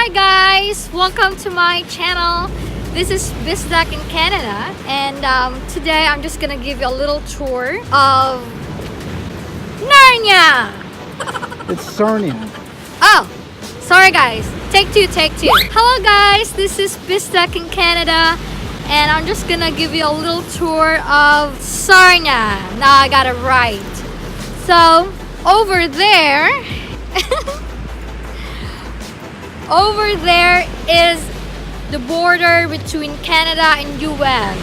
Hi guys! Welcome to my channel. This is Bisdak in Canada, and today I'm just gonna give you a little tour of Narnia! It's Sarnia. Oh, sorry guys. Take two, take two. Hello guys, this is Bisdak in Canada, and I'm just gonna give you a little tour of Sarnia. Now I got it right. So, over there, over there is the border between Canada and US.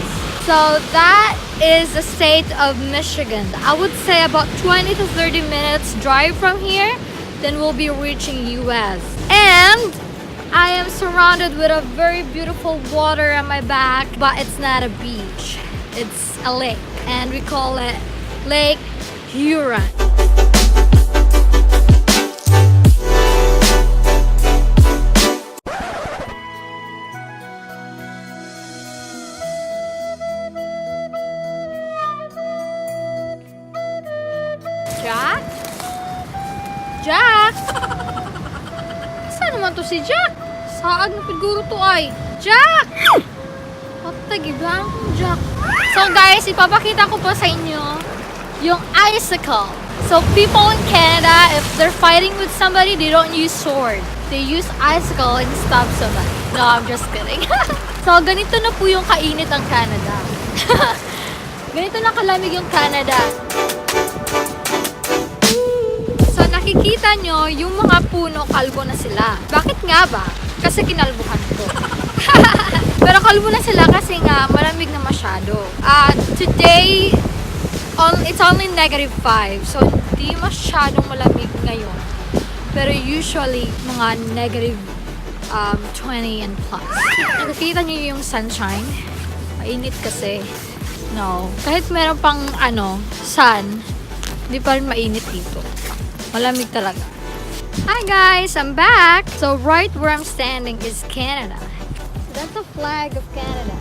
So that is the state of Michigan. I would say about 20 to 30 minutes drive from here, then we'll be reaching US. And I am surrounded with a very beautiful water on my back, but it's not a beach. It's a lake, and we call it Lake Huron. Jack? Jack? Saan naman to si Jack? Saag na siguro to ay. Jack! Patay, giblang kong Jack. So guys, ipapakita ko po sa inyo yung icicle. So people in Canada, if they're fighting with somebody, they don't use sword. They use icicle and stab somebody. No, I'm just kidding. So ganito na po yung kainit ang Canada. Ganito na kalamig yung Canada. So nakikita nyo, yung mga puno, kalbo na sila. Bakit nga ba? Kasi kinalbuhan ko. Pero kalbo na sila kasi nga malamig na masyado. Today, it's only -5. So hindi masyadong malamig ngayon. Pero usually, mga negative 20 and plus. Nakikita nyo yung sunshine? Mainit kasi. No. Kahit meron pang sun, hindi pa rin mainit dito. Malamig talaga. Hi guys! I'm back! So right where I'm standing is Canada. That's the flag of Canada.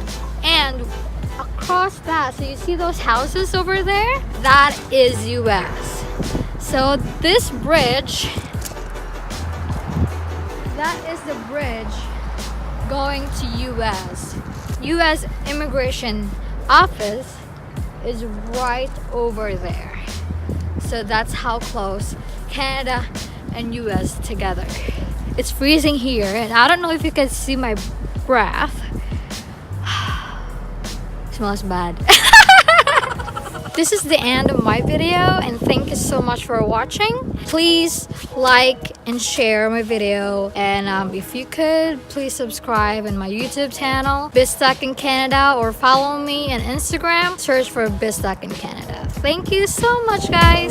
And across that, so you see those houses over there? That is US. So this bridge, that is the bridge going to US. US Immigration Office is right over there. So that's how close Canada and US together. It's freezing here, and I don't know if you can see my breath. Smells bad. This is the end of my video, and thank you so much for watching. Please like and share my video, and if you could, please subscribe in my YouTube channel, Bisdak in Canada, or follow me on Instagram, search for Bisdak in Canada. Thank you so much, guys.